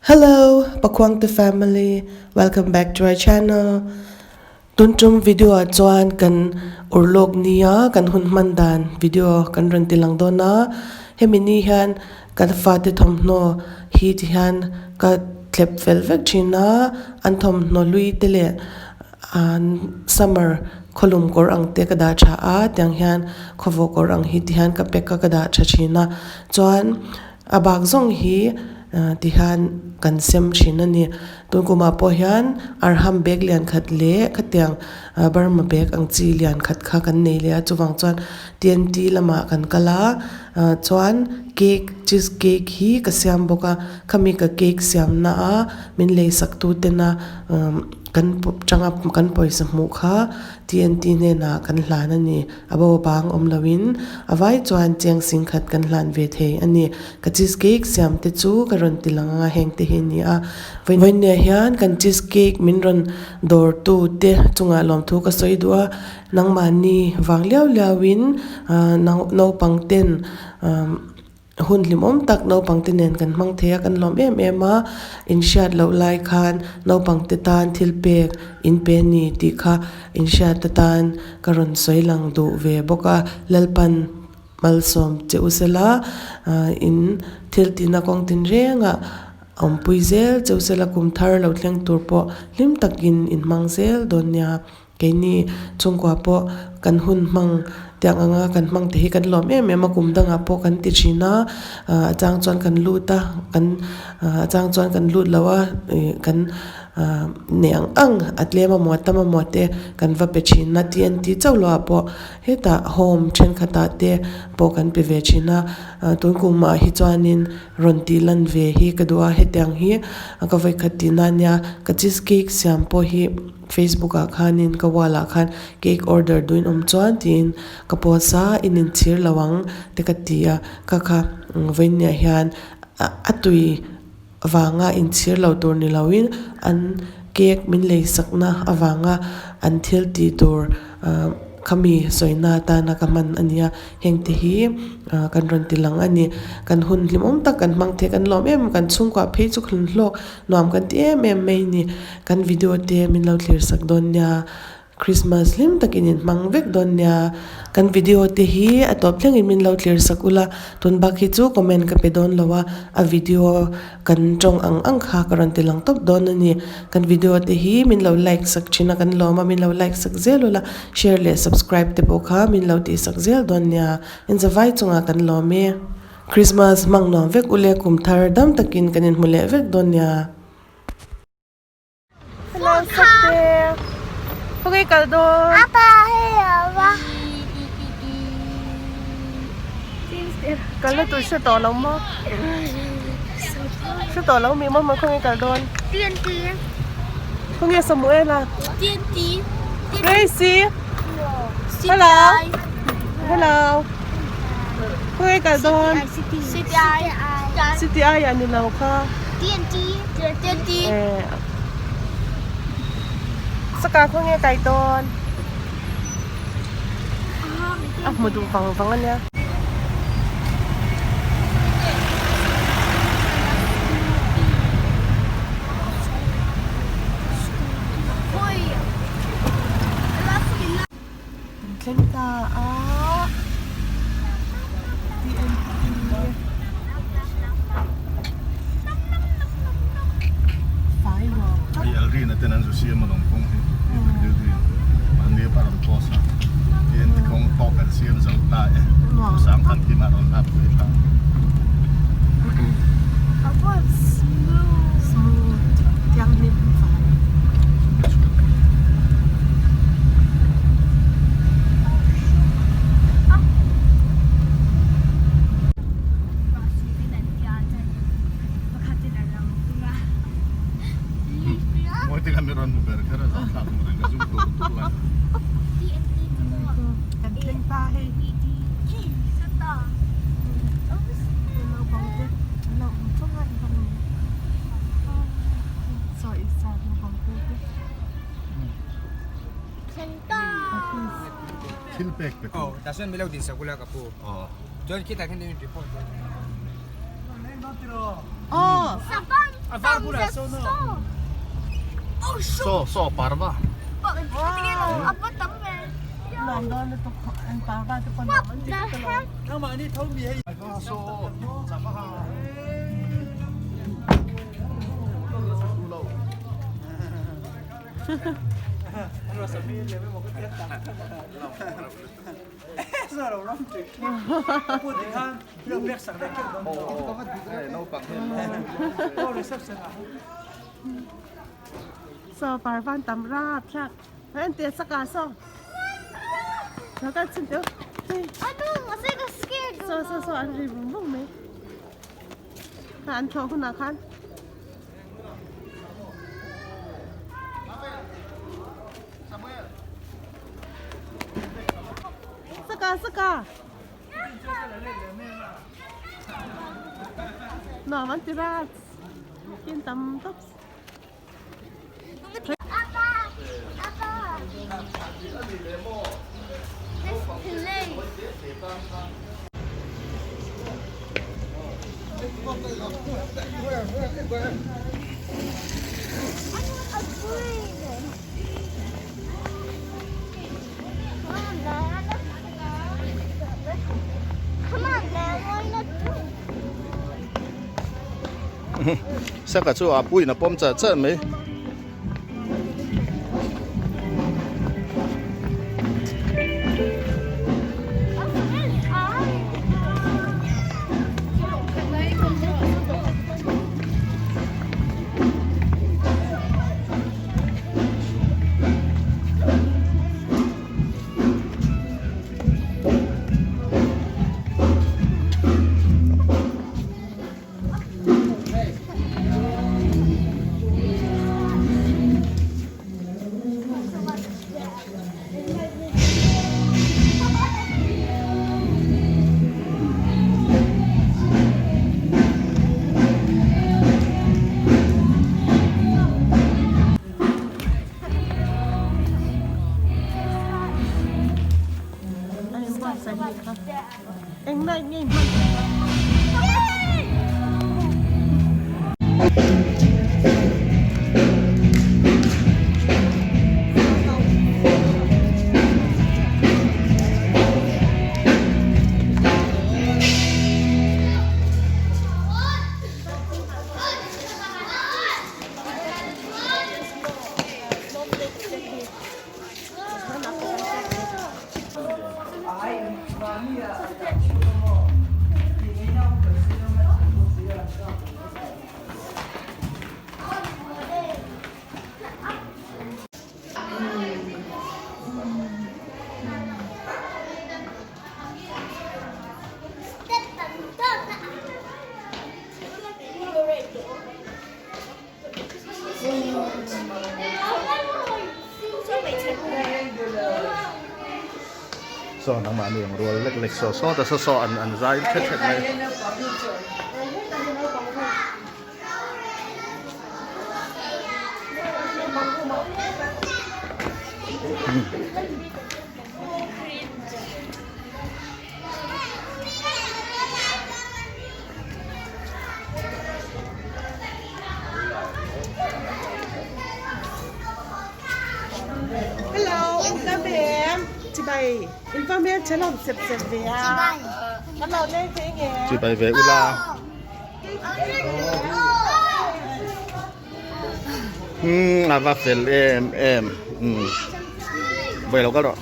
Hello Pakhuangte family welcome back to our channel tun tum video ah chuan kan urlawk nia kan hun hman dan video kan rawn ti lang dawn a hemi ni hian kan fate thawmhnaw hi ti hian ka thlep fel vek thin a an thawmhnaw hlui te leh an summer khawlum kawr ang te ka dah tha a tiang hian khawvawh kawr ang hi ti hian ka pack a ka dah tha thin a chuan A bak zawng hi ti hian kan sem thin a ni. Tun kumah pawh hian arham bag lian khat leh khatiang Burma bag ang chi lian khat kha kan nei leh a chuvang chuan TNT lamah kan kal a chuan cake cheese cake hi ka siam bawk a khami ka cake siam na a min lei sak tu tena kan tanga kan pawisa hmuh kha TNT hnenah kan hlan a ni. A bo bang awm loin a vai chuan cheng sing khat kan hlan ve thei a ni. Ka cheese cake siam te chu ka rawn ti lang anga heng te hi a ni a. Vawinia hian kan cheese cake min rawn dawr tu te chungah lawmthu ka sawi duh a, nangmahni vang liau liau in naupang ten Hun hlimawm tak naupangte nen kan hmang thei a, kan lawm em em a, inhriat loh lai khan naupangte tan thil pek in pe ni tih kha inhriat atan ka rawn sawi lang duh ve bawk a, Lalpan malsawm che u sela in thil tihna kawng tinrengah awmpui zel che u sela kum thar lo thleng tur pawh hlim takin in hmang zel dawn nia. Keini chhungkua pawh kan hun hmang tiang anga kan hmang te hi kan lawm em em a, kum dangah pawh kan ti thin a, a chang chuan kan lut a, kan a chang chuan kan lut lo a, ih kan nei ang ang a tlem amaw a tam amaw te kan va pe thin a, TNT chauh loah pawh hetah home thenkhatah te pawh kan pe ve thin a, tun kumah hi chuanin rawn tih lan ve hi ka duh a, hetiang hi ka vawikhat tihna ania, ka cheese cake siam pawh hi. Facebook ah khanin ka wall ah khan cake order duhin awm chuan tiin ka post a in inchhir lo ang te ka ti a ka kha vawinia hian a tui vanga inchhir lo tur ni loin an cake min lei sakna avanga an thil tih tur ah khami sawina atana ka hman a nia. Heng te hi ah kan rawn ti lang a ni. Kan hun hlimawm tak kan hmang thei kan lawm em kan chhungkuah phei chu kan hlawk nuam kan ti em em mai a ni. Kan video te min lo thlir sak dawn nia. Christmas hlim takin in hmang vek dawn nia. Kan video te hi a tawp thlengin min lo thlir sak ula. Tun bak hi chu comment ka pe dawn lo a, a video Kan tawng ang ang kha ka rawn ti lang tawp dawn a ni. Kan video te hi min lo like sak thin a kan lawm a, min lo like sak zel ula, share leh subscribe te pawh kha min lo tih sak zel dawn nia. Inzavai chungah kan lawm e. Christmas hmang nuam vek ule kum thar dam takin kan inhmu leh vek dawn nia. Hello Sakte. Khawnge kal dawn? Apa hei awa. Kal na tur hre tawh lo maw? Hre tawh lo mi maw khawnge kal dawn? TNT. Khawnge Samuela? TNT. Gracie. Hello. Hello. Khawnge kal dawn? CTI. CTI ah ni lo kha. TNT. TNT. Eh. Saka khawnge kai dawn? A hmu duh vang vang a nia. Kan thleng ta a TNT fai nuam tak. Hei Alrina ten an zu siam a lawm kawng hi mahni a rawn post a TNT kawng pawh kan siam zo ta e Sangkhat hi mah rawn hlak pui thla. Smooth thianghlim fai. Kan thleng ta hei. Naupang te an lo awm fo a Saw i sa naupang te te. Thil pek pe Oh, ta chuan milo din sakula ka pu. Chuan khi tak hian report. Oh. Saw saw parva. Saw parvan tam rap thlak an te saka saw lo kal chhin teh u saw saw saw an ri vung vung mai kha an thlawh hunah khan. Saka saka nuam an ti rat kin tam tawp. Saka chu a puiin a pawm char char mai. Saw nangmahni ang rual lek lek saw saw ta saw saw an an zai thet thet mai. Hello, in ta ve em? Chibai, in va hmel che lawm sep sep ve a. Kan lo leng thei nge. Chibai ve ula. Umm a va fel em em umm vawi lo kal rawh.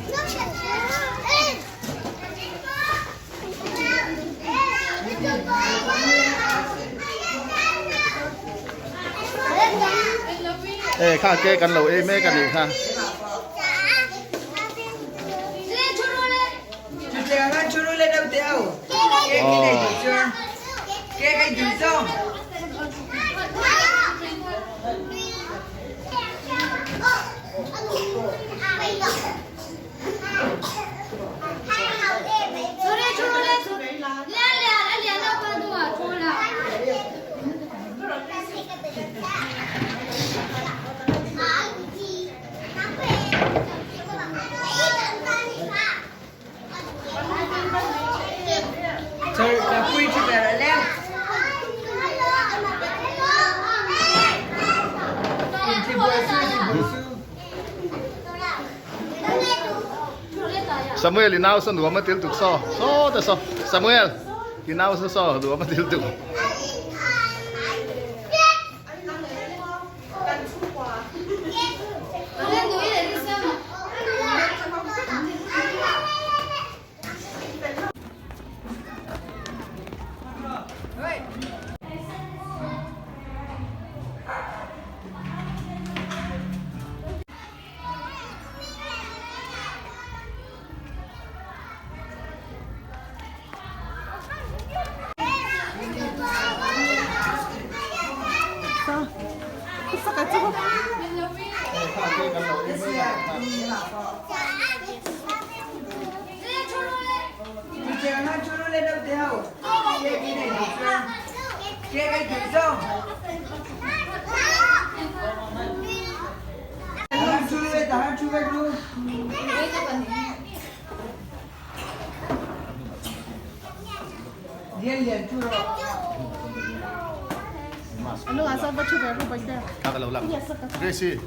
E kha ke kan lo ei mek a nih kha. Samuel i nau saw nuam a til tuk saw saw te saw Samuel i nau saw saw nuam a til tuk. Gracie.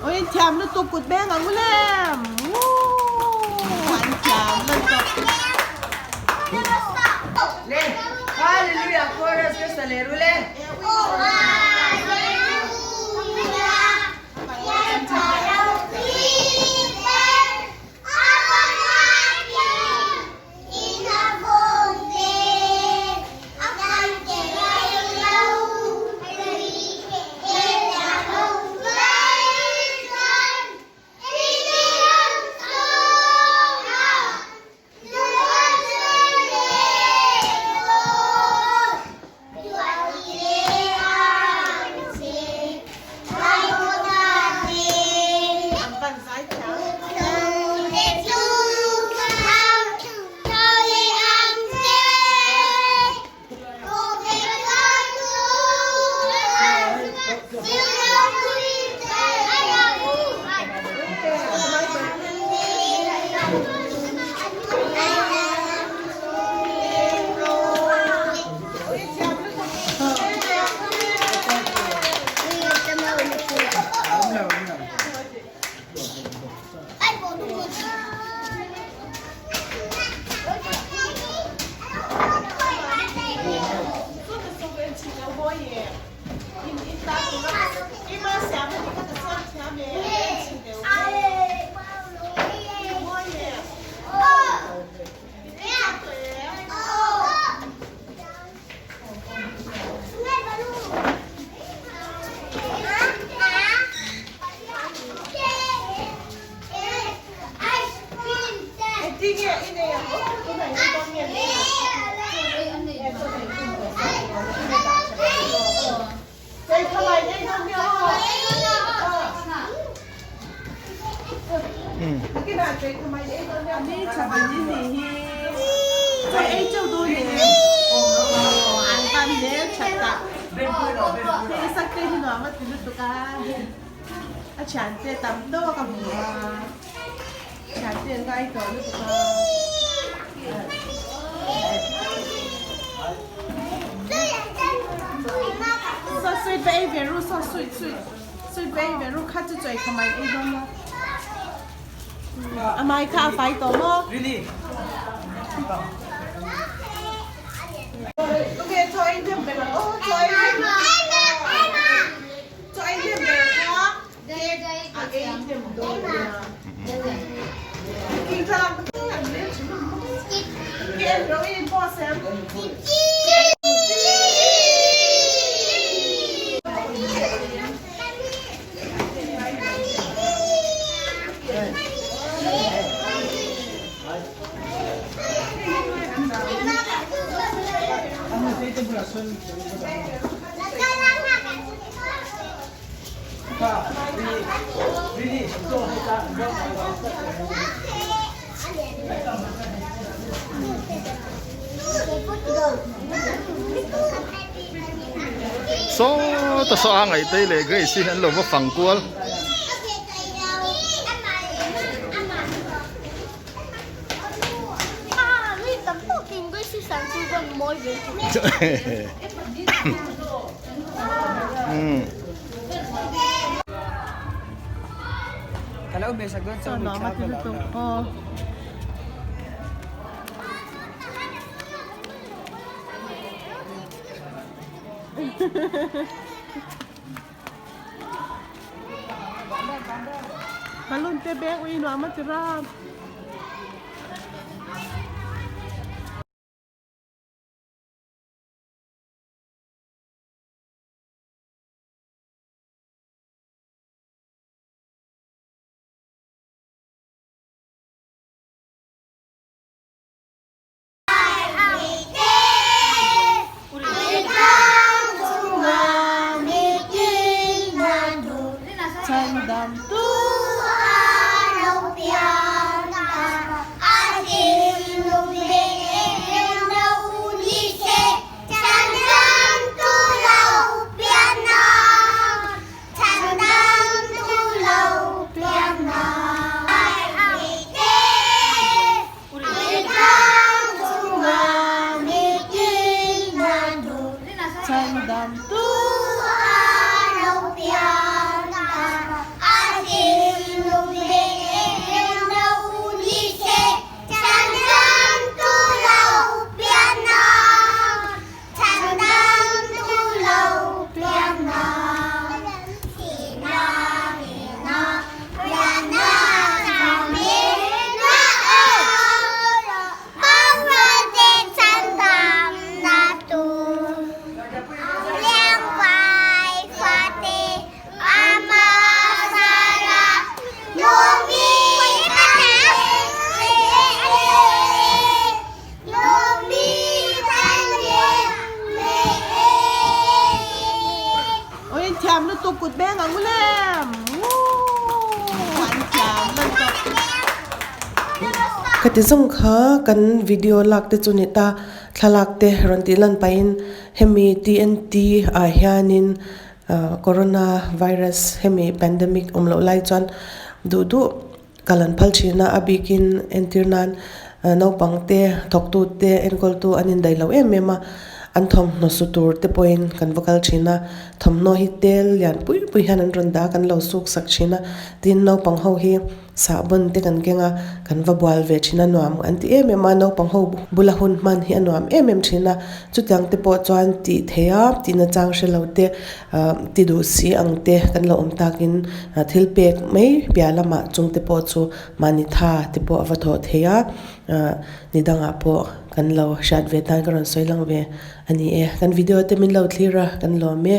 Oi thiam lutuk kut beng ang lem Woo an thiam lutuk. Hallelujah chorus ka sa leh rule. A thiante tam tawk a hmu a thiante an ngai tawh lutuk a. Saw sweet va ei ve ru saw sweet sweet sweet va ei ve ru kha chu chawi khamai ei dawn a a mai kha a fai tawh maw. Sawta saw a ngaih te leh Grace hi an lo va fang kual. Balloon te beng ui nuam a ti ram. Oi an thiam lutuk kut beng ang lem Woo an thiam lutuk. Khati zawng kha kan video lak te chu ni ta thlalak te rawn tih lan pahin hemi TNT ah hianin corona virus hemi pandemic awm loh lai chuan duh duh kal an phal thin a, a bikin entir nan naupang te thawktu te enkawltu an indaih lo em em a, an thawmhnaw su tur te pawhin kan va kal thin a, thawmhnaw hi tel lian pui pui hian an rawn dah a kan lo suk sak thin a, tin naupang ho hi sahbawn te kan keng a, kan va bual ve thin a nuam an ti em em a, naupang ho bula hun hman hi a nuam em em thin a, chutiang te pawh chuan tih theih a tihna chang hre lo te. Ti duh si ang te kan lo awm takin thil pek mai piah lamah chung te pawh chu mahni tha te pawh a va thawh thei a, ni dangah pawh kan lo hriat ve tan ka rawn sawi lang ve a ni e. Kan video te min lo thlir a, kan lawm e,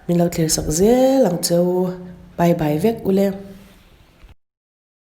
min lo thlir sak zel ang che u, bye bye vek ule.